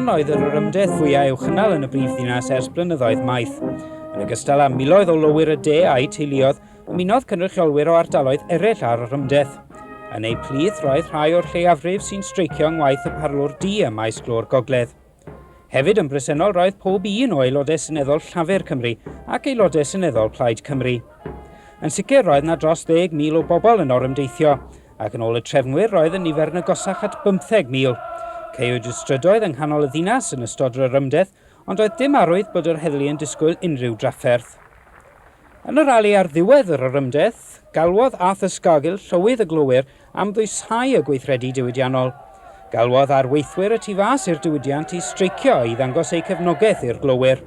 Hon oedd yr orymdaith fwyaf i'w chynnal yn y brif ddinas ers blynyddoedd maith. Yn ogystal â miloedd o lowyr y de a'u teuluoedd, ymunodd cynrychiolwyr o ardaloedd eraill â'r orymdaith. Yn eu plith roedd rhai o'r lleiafrif sy'n streicio yng ngwaith y Parlwr Du ym Maes Glo'r Gogledd. Hefyd yn bresennol roedd pob un o Aelodau Seneddol Llafur Cymru ac Aelodau Seneddol Plaid Cymru. Yn sicr roedd 'na dros 10,000 o bobl yn orymdeithio, ac yn ôl y trefnwyr roedd y nifer yn agosach at 15,000. Caewyd y strydoedd yng nghanol y ddinas yn ystod yr orymdaith, ond doedd dim arwydd bod yr heddlu yn disgwyl unrhyw drafferth. Yn y rali ar ddiwedd yr orymdaith, galwodd Arthur Scargill, llywydd y glowyr, am ddwyshau y gweithredu diwydiannol. Galwodd ar weithwyr y tu fas i'r diwydiant i streicio i ddangos eu cefnogaeth i'r glowyr.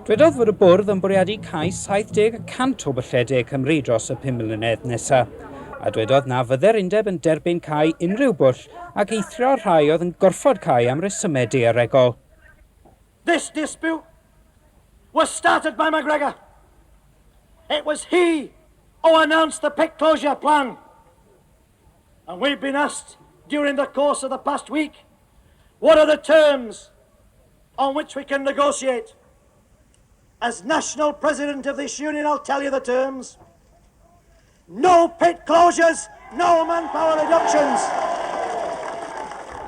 Dwedodd fod y bwrdd yn bwriadu cau 70 y cant o byllau De Cymru dros y pum mlynedd nesaf, a dwedodd na fydde'r undeb yn derbyn cau unrhyw bwll ac eithrio'r rhai oedd yn gorfod cau am resymau daearegol. This dispute was started by McGregor. It was he who announced the pit closure plan. And we've been asked during the course of the past week, what are the terms on which we can negotiate? As national president of this union, I'll tell you the terms. No pit closures, no manpower reductions.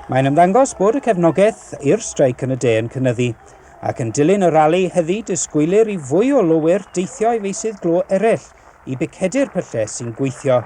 Mae'n ymddangos bod y cefnogaeth i'r streic yn y de yn cynyddu, ac yn dilyn y rali heddi disgwylir i fwy o lowyr deithio i feysydd glo eraill i bicedu'r pyllau sy'n gweithio.